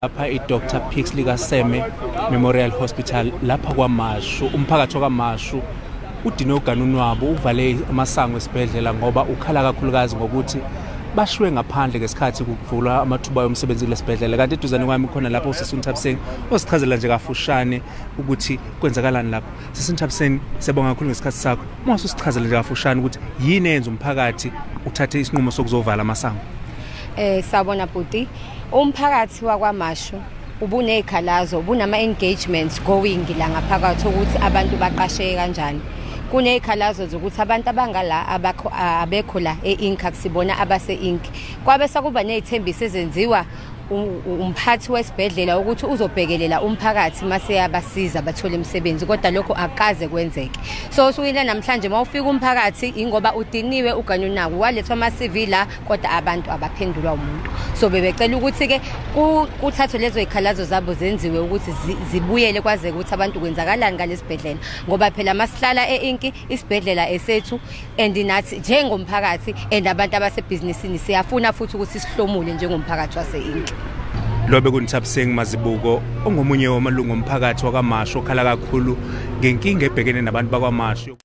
Lapha i-Dr Pixley kaSeme Memorial Hospital lapha kwaMashu, umphakathi wakwaMashu udinwe uganunwabo uvale amasango esibhedlela ngoba ukhala kakhulukazi ngokuthi bashiwe ngaphandle ngesikhathi kuvulwa amathuba omsebenzi kulesibhedlela. Kanti eduzane kwami khona lapho usisi uNthabiseng osichazela nje kafushane ukuthi kwenzakalani lapho. Sisi Nthabiseng, siyabonga kakhulu ngesikhathi sakho. Uma ususichazela nje kafushane ukuthi yini eyenza umphakathi uthathe isinqumo sokuzovala amasango. Sawubona bhuti. Umphakathi wakwaMashu ubunezikhalazo, ubunama engagements going la ngaphakathi ukuthi abantu baqasheke kanjani. Kunezikhalazo zokuthi abantu abangala abakho abekho la e-Inc, akusibona abase-Inc. Kwabe sekuba nezithembiso ezenziwa umphathi wesibhedlela ukuthi uzobhekelela umphakathi mase yabasiza bathole imisebenzi, kodwa lokho akaze kwenzeke. So usukile namhlanje mawufika umphakathi ingoba udiniwe uganunako, walethwa ama CV la kodwa abantu abaphendulwa umuntu. So bebecela ukuthi ke kuthathwe lezo zikhalazo zabo zenziwe ukuthi zibuyele kwazeke ukuthi abantu kwenzakalani ngalesibhedlela, ngoba phela masihlala e-Inc isibhedlela esethu and nathi njengomphakathi and abantu abasebhizinisini siyafuna futhi ukuthi sihlomule njengomphakathi wase-Inc. Lo bekuNthabiseng Mazibuko ongomunye wamalungu omphakathi wakwaMashu okhala kakhulu ngenkinga ebhekene nabantu bakwaMashu.